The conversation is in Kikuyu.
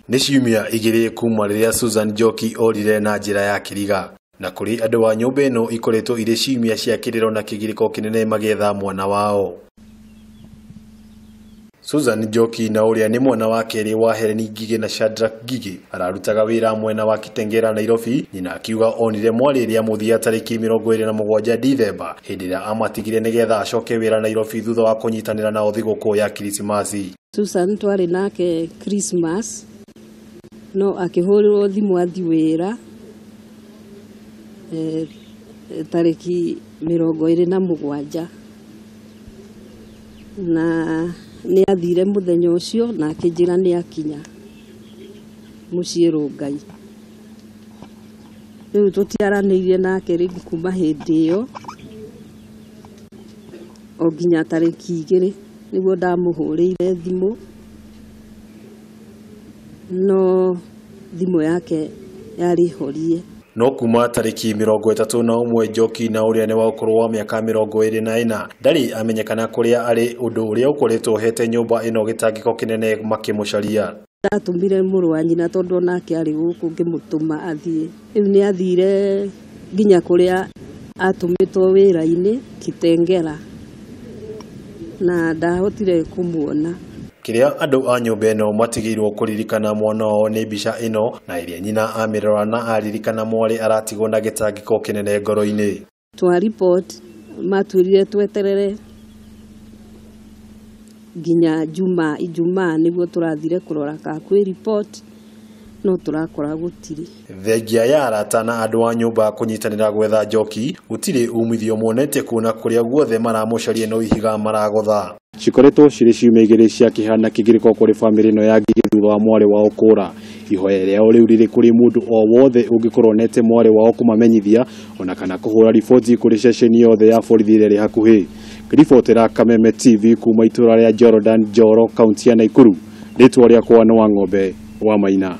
Nĩ ciumia igĩrĩ kuma rĩrĩa Susan Njoki orire na njĩra ya kĩriga. Na kũrĩ andũ a nyũmba ĩno ikoretwo irĩ ciumia cia kĩrĩro na kĩgirĩko kĩnene magĩetha mwana wao. Susan Njoki na ũrĩa nĩ mwana wa kerĩ wa Helen Ngigĩ na Shadrack Ngigĩ ararutaga wĩra mwena wa Kitengela, Nairobi. Nyina akiuga onire mwarĩ rĩa mũthia tarĩki 27 Dithemba hĩndĩ ĩrĩa amatigire nĩgetha acoke wĩra Nairobi thutha wa kũnyitanĩra nao thigũkũ ya Krismasi. Susan twarĩ nake Christmas no akĩhũrĩrwo thimũ athiĩ wĩra tarĩki 27 na nĩ athire mũthenya ũcio na akĩnjĩra nĩ akinya mũciĩ Rũngai. Rĩu tũtiaranĩirie nake rĩngĩ kuma hĩndĩ ĩyo o nginya tarĩki 2 nĩguo ndamũhũrĩire thimũ, no thimũ yake yarĩ horie. No kuma tarĩki 31 Njoki na ũrĩa nĩ wa ũkũrũ wa mĩaka 24 ndarĩ amenyekana kũrĩa arĩ, ũndũ ũrĩa ũkoretwo ũhete nyũmba ĩno gĩtangĩko kĩnene makĩmũcaria. Ndatũmire mũrũ wa nyina tondũ onake arĩ gũkũ ngĩmũtũma athiĩ. Rĩu nĩ athire nginya kũrĩa atũmĩtwo wĩra-inĩ Kitengela na ndahotire kũmuona. Kĩrĩa andũ a nyũmba ĩno matigĩirwo kũririkana mwana wao nĩ mbica ĩno, na ĩrĩa nyina amĩrora na aririkana mwarĩ aratigwo na gĩtangĩko kĩnene ngoro-inĩ. Twa report matwĩrire tweterere nginya Ijumaa nĩguo tũrathire kũrora kana kwĩ report, no tũrakora gũtirĩ. Thengia ya arata na andũ a nyũmba kũnyitanĩra gwetha Njoki, gũtirĩ umithio monete kuona kũrĩa guothe maramũcaria no ihiga maragotha. Cikoretwo cirĩ ciumia igĩrĩ cia kĩeha na kĩgirĩko kũrĩ bamĩrĩ ĩno ya Ngigĩ thutha wa mwarĩ wao kũra. Ihoya rĩao rĩu rĩrĩ kũrĩ mũndũ o wothe ũngĩkorwo onete mwarĩ wao kũmamenyithia ona kana kũhũra riboti kũrĩ ceceni yothe ya borithi ĩrĩa ĩrĩ hakuhĩ. Ribotera Kameme TV kuma itũra rĩa Jordan Njoro, kaunti ya Nakuru. Rĩtwa rĩakwa nĩ Wang'ombe wa Maina.